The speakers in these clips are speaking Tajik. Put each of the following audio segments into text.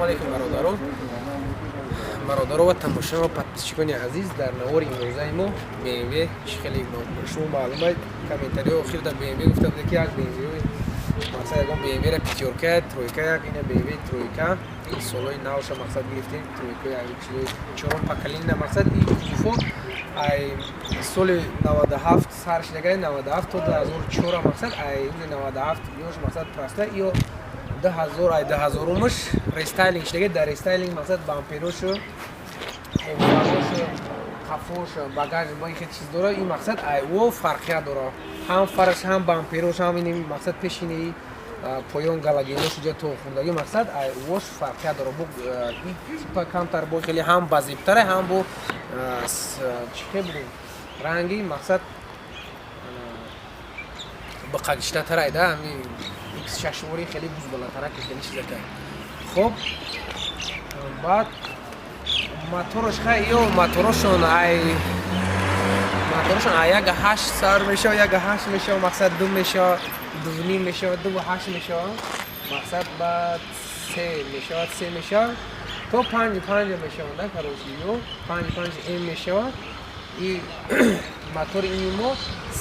Алейкум, бародарон, бародаро ва тамошо ва подписчикони азиз. Дар навори имрӯзаи мо BMW. Хеле шумо маълума, комментариҳо охир дар BMW гуфта буде, ки як BMW, мақсад, ягон BMW-ра, пятёрка, тройка, як ина BMW тройка, солҳои навша, мақсад, гирифтем тройка, як чизои чорум поколения. Мақсад, ин кузовҳо ай соли 97 сар шидагай, 97 то 2004. Мақсад, ай 97 ёш, мақсад, проста ё 2000, ай 2000-умаш рестайлинг шидагай. Дар рестайлинг, мақсад, бамперошу, фарошу, қафош, багаж ба ин хел чиз дора. Ин, мақсад, ай о фарқият дора: ҳам фараш, ҳам бамперош, ҳам ин, мақсад, пешини поён галогенош иҷа то хундагӣ. Мақсад, ай ош фарқият дора. Бо типа камтар, бо хеле ҳам базебтаре, ҳам бо чӣ хел будем, ранги, мақсад, биқагиштатарай да. Ҳами X6 вори хеле бузбалатараки, хеле чизака. Хоб, баъд мотораш, хай, ё моторошон, ай моторошон ай 1,8 сар мешава, 1,8 мешава, мақсад, 2 мешава, 2,5 мешава, 2,8 мешава, мақсад, баъд 3 мешава, 3 мешава, то 5,5 мешава да. Короче, ё 5,5 м мешава. И мотори ини мо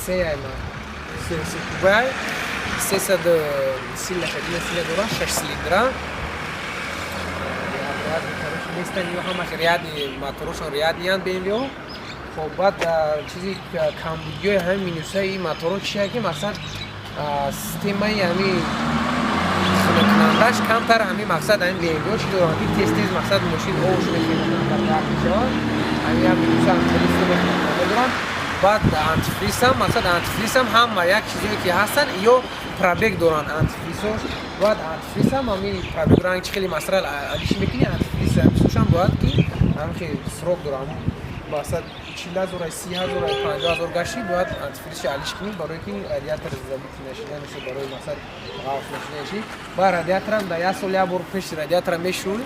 се ай ма се кубай, 330 лошадиная сила дора, шаш цилиндра нестан. Ё ҳамаш рядный, моторошон рядныянд BMW. Хоб, баъд чизи камбудиҳои ҳамин, минусаи моторо чия, ки, мақсад, системаи ҳами хунуккунандаш камтар. Ҳами, мақсад, ҳамин BMW чӣ доранд, ки тез тез, мақсад, мошин овш мехӯрад, мешавад. Ҳамин ҳам минуса, ҳам хеле системаи хунуккунанда доранд. Баъд антифризам, мақсад, антифризам ҳама як чизое ки ҳастанд, ё пробег доранд антифризош. Бояд антифризам ҳами пробег ранг чи хеле масалан алиши мекунӣ, антифриз ҳамисошам бояд, ки ҳамхе срок дорам, мақсад, 40 ҳазор, 30 ҳазор, 50 ҳазор гашти, бояд антифризши алиш кунӣ, барое ки радиатор забити нашиданашо, барои, мақсад, ғафс нашиданаши. Баъд радиаторам дар як сол як бор пеши радиатора мешӯй,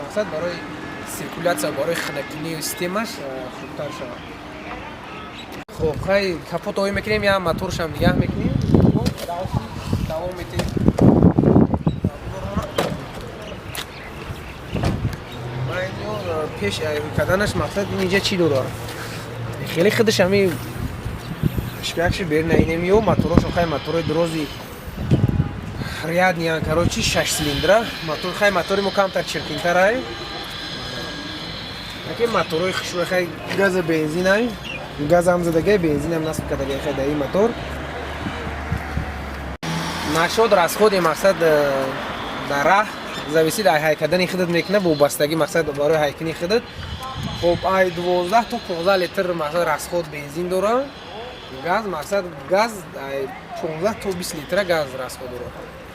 мақсад, барои циркуляция, барои хунуккунии системаш хубтар шавад. Хоб, хай, капот оӣ мекунем, як моторшам нигаҳ мекунем, давом метем. Пеш карданаш, мақсад, инҷа чӣ дорад, хеле худаш ҳами шикакши берна инем. Ё моторошо, хай, моторои дрози рядныян, короче, шаш цилиндра мотор. Хай, мотори мо камтар чиркинтарай, яке моторои хушрӯй. Хай, газа, бензинай, газам задагай, бензинам насб кардагай. Хай, дар ин мотор нашод расходи, мақсад, дар раҳ зависит ай ҳай кардани худат мекунад, вобастагӣ, мақсад, барои ҳайкунии худат. Хоб, ай 12 то 15 литр, мақсад, расход бензин дора. Газ, мақсад, газ ай 15 то 20 литра газ расход дора.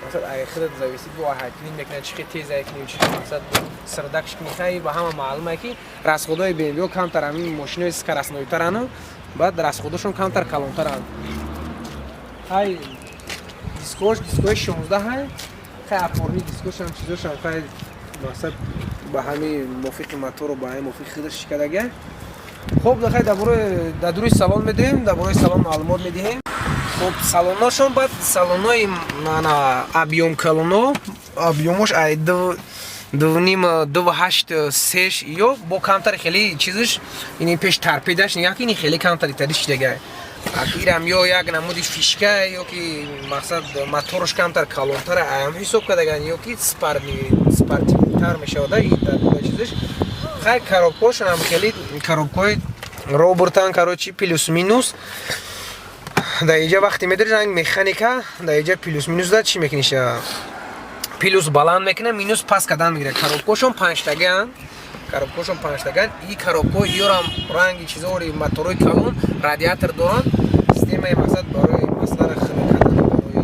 Мақсад, ай худат зависит, бо ҳайкунӣ мекунад, чӣ хел тез ҳайкунӣ, чӣ хел, мақсад, сирдакш кунӣ. Хай, ба ҳама маълуме, ки расходҳои BMW камтар, ҳамин мошинои скоростнойтарану баъд расходошон камтар калонтаранд. Хай, дискош, дискои 16 ҳай. Хай, опорный дискошам, чизошам, хай, мақсад, ба ҳами мувофиқи мотору ба ҳами мувофиқи худаш шикадага. Хоб, хай, дар дуруи салон медиҳем, дар бораи салон маълумот медиҳем. Хоб, салоношон, баъд салонои мана объём калоно, объёмош ай 2,5, 2,8, сеш, ё бо камтар хеле чизаш. Ини пеш торпедаш нигаҳ ки, ини хеле камтар итари шидага. Ирам ё як намуди фишка, ё ки, мақсад, моторш камтар калонтара, аям ҳисоб кардаган, ё ки спортивтар мешавада чизаш. Хай, коробкошонам хеле коробкои роботан, короче, плюс минус дар иҷа вақте медори ранг механика, дар иҷа плюс минус да чӣ мекуниша, плюс баланд мекуна, минус паст кардан мегирад. Коробкошон панҷтагаан, коробкошон панҷтаган. И коробко ёрам ранги чизори моторҳои калон радиатор доранд. Системаи, мақсад, барои маслара хунук кардан, барои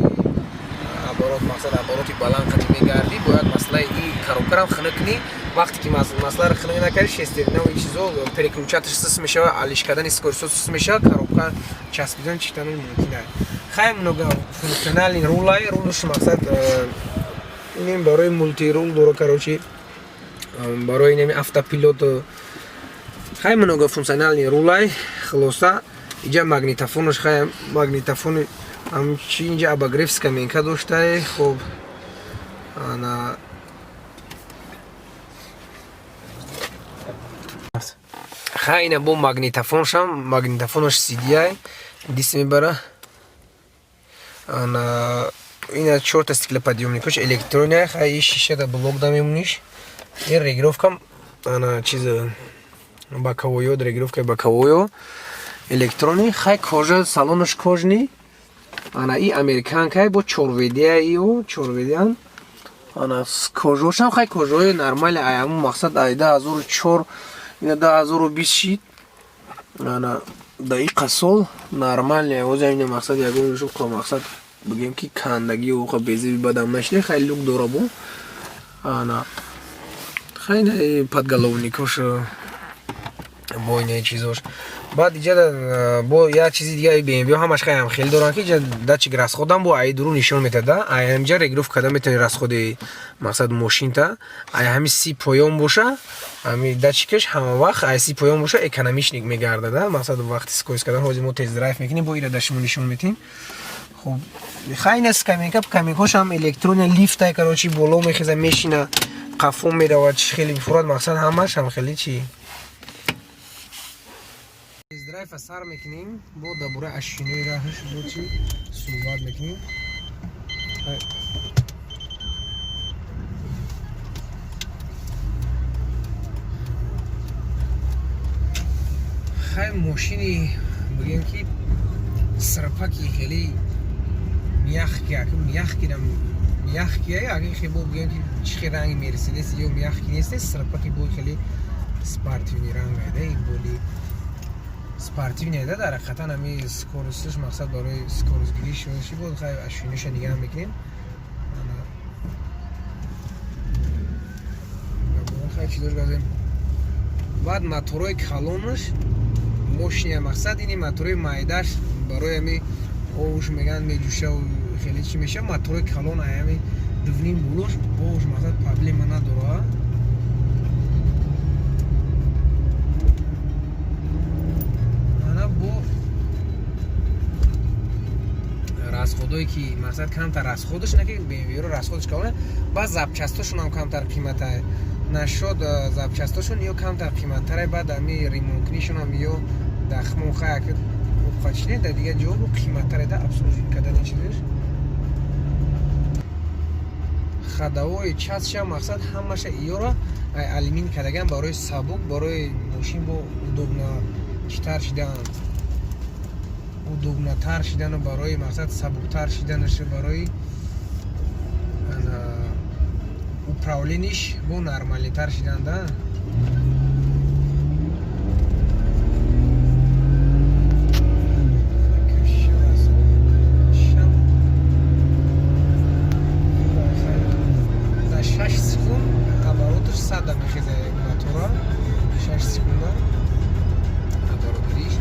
оборот, мақсад, обороти баланд қати мегардӣ, бояд маслаи и коробкарам хунук кунӣ. Вақте ки масларо хунук накардӣ, шестерня и чизо, переключаташ сус мешава, алиш кардани скоростьо сус мешава, коробка часпидан читани мумкин аст. Хай, многофункциональный рулай, рулш, мақсад, инем барои мультирул дора, короче, барои инеми автопилот. Хай, многофункциональный рулай. Хулоса, иҷа магнитофонош, хай, магнитофони ҳамчи, инҷа обогрев скамейка доштае. Хоб, ана. Рафт. Ха, ина бо магнитофоншам, магнитофонаш CD, диск мебара. Ана ина чорта стеклоподъёмникош электрония, ха, и шиша да блок да мемониш. Ин регулировкам, ана чиз, боковой, регулировка боковой электрони. Хай, кожа салонаш кожаный. Ана и американкай, бо чорведия, ио чорведиан. Ана кожошам, хай, кожои нормали. Аяму мақсад ай 2004, ина 2020 шид. Ана да иқа сол нормальный. Ҳозир ина мақсад ягон шуд, мақсад бигем ки кандагӣ оқа безиби бадам нашида. Хай, люк дора бо. Ана хай, подголовникош бо ина чизош. Баъд иҷа бо як чизи дига, BMW ҳамаш хай ҳам хеле доранд, ки иҷа датчик расходам бо ай дуру нишон метада. Ай ҳамҷа регулировка карда метавони расходи, мақсад, мошинта. Ай ҳами 30 поён боша, ҳами датчикаш ҳама вақт ай 30 поён боша, экономичный мегардада. Мақсад, вақти скорость кардан. Ҳозир мо тест драйв мекунем, бо ира да шумо нишон метиҳем. Хуб, хай, ина скамейка, скамейкошам электрония, лифтай, короче, боло мехеза, мешина, қафо меравад, чи хеле бифурад. Мақсад, ҳамаш ҳам хеле чи. Драйфа сар мекунем, бо дар бораи ощущениҳои раҳаш бо чи суҳбат мекунем. Хай. Хай, мошини бигем ки сирпаки хеле мягкий, мягкийрам мягкий, агар хе бо бигем ки чӣ хел ранги Мерседес ё мягкий нест, сирпаки бо хеле спортивный ранг айда, ин боли спортивный айда. Дар ҳақиқатан ҳами скоростш, мақсад, барои скоростгирӣ ши буд. Хай, ощущениша нигаҳ мекунем. Ана хай, чӣ дошт газем. Баъд моторҳои калонаш мошиня, мақсад, ини моторҳои майдаш барои ҳами овуш меган меҷӯшаву хеле чӣ меша. Моторҳои калон ҳами 2,5 булош овуш, мақсад, проблема надора. Ана бо расходое ки, мақсад, камтар расходаш на ки BMW-ро расходаш калона, баъд запчастошон ҳам камтар қимата нашуд. Запчастошон ё камтар қиматтаре, баъд ами ремонткунишон ё дахмон хаяк қачине, дар дигар ҷо қиматтаре да обслуживать кардани чизаш. Ходовой частша, мақсад, ҳамаша иёра алюмин кардаган барои сабук, барои мошин бо удобно читар шидан, удобнотар шидану барои, мақсад, сабуктар шиданаш, барои управлениш бо нормалитар шидан да. Дар 6 секунд обороташ сада мехеза мотора, 6 секунда оборотгириш.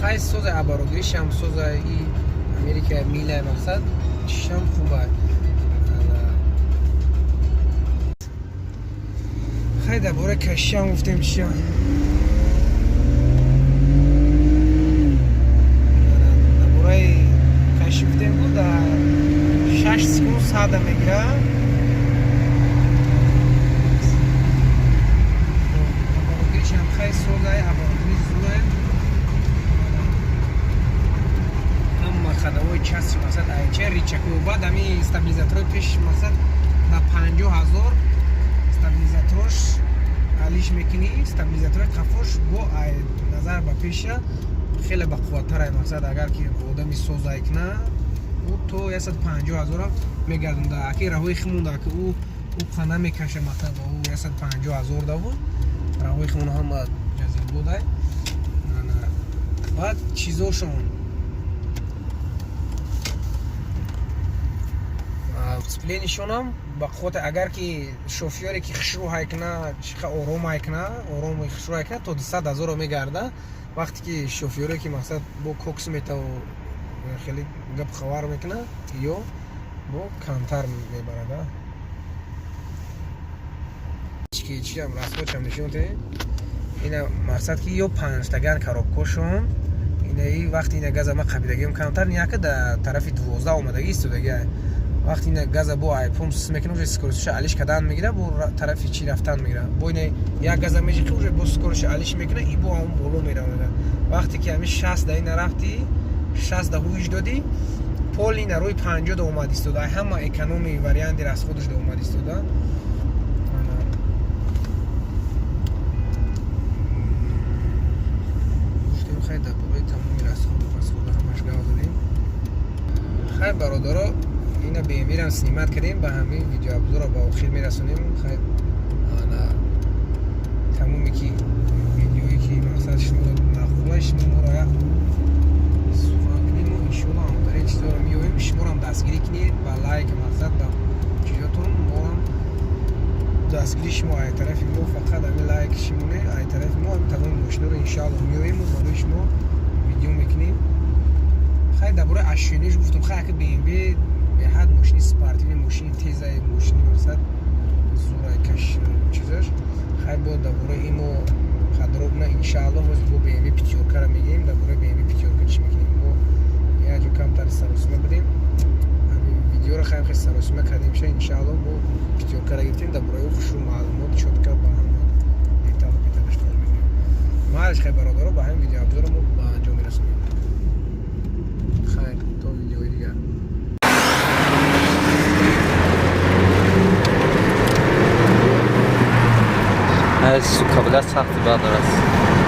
Хай, соза оборотгиришам соза, и Америка мила, мақсад, чишам хуба. Хай, дар бораи кашишам гуфтем, чишам дар бораи кашиш гуфтем, буд дар 6 секунд сада мегира. Оборотгиришам хай созай, оборотгириш зуе. Ҳама ходовой части, мақсад, айча рычагу, баъд ҳами стабилизаторҳои пеш, мақсад, ба 50 000 стабилизаторош алиш мекунӣ. Стабилизаторои қафош бо назар ба пеша хеле бақувваттарай. Мақсад, агар ки одами созай куна, ӯ то 150 000 мегардонда. Аки раҳои химонда, ки ӯ қа намекаша, мақсад, ӯ 150 000 даву раҳои химон ҳама ҷазилбодай. Баъд чизошон, сцепленишонам ба қуввате, агар ки шофёре ки хушрӯ ҳайкуна, чиха ором ҳайкуна, ороми хушрӯ ҳайкуна, то 200 000-ро мегарда. Вақте ки шофёре ки, мақсад, бо кокс метаву хеле гап хабар мекуна, ё бо камтар мебарада. Чиам расходшам нишон тем. Ина, мақсад, ки ё панҷтаган коробкошон инаи вақти ина газа ма қабидагиам камтар, яка дар тарафи 12 омадагӣ истодагӣ. Вақти ина газа бо айпон сус мекунад, уже скоростиша алиш кардан мегира, бо тарафи чи рафтан мегира. Бо ина як газа межиқи, уже бо скоростиша алиш мекунад и бо ҳамон боло мерава. Вақте ки ҳами 60 да ина рафти, 60 да ҳуиш додӣ, пол ина рӯи 50 да омад истода. Ай ҳама экономи варианти расходаш да омад истода. Ана. Гуфтем, хай, дар бораи тамоми расходу пасхода ҳамаш гап задем. Хай, бародаро, ина BMW-рам снимать кардем, ба ҳамин видеообзорро ба охир мерасонем. Хай, ана, тамоме ки видеое ки мақсад шумо маъқула, шумо моро як сухан кунед, мо иншоалло ҳамтари чизоро меоем. Шуморам дастгирӣ кунед ба лайк, мақсад, ба чизотон. Морам дастгири шумо ай тарафи мо фақат ҳамин лайк шумоне. Ай тарафи мо ҳамин тамоми мошинаро иншоалло меоему барои шумо видео мекунем. Хай, дар бораи ощущениеш гуфтам. Хай, ака, BMW беҳад мошини спортивный, мошини тезай, мошини мақсад зурай каш чизаш. Хай, бо дар бораи имо подробно иншаалло ҳозир бо BMW пятёркаро мегирем. Дар бораи BMW пятёрка чӣ мекунем, бо як ҷо камтар саросима будем, ҳамин видеоро хайм хел саросима кардем ша. Иншаалло бо пятёркаро гирифтем, дар бораи ӯ хушрӯ маълумот чётко ба ҳама деталу деталаш мегирем. Маълиш, хай, бародаро, ба ҳамин видеообзорро мо ба анҷом мерасонем. Хайр, то видеои дигар. Сука, бля, сахти бадар аст.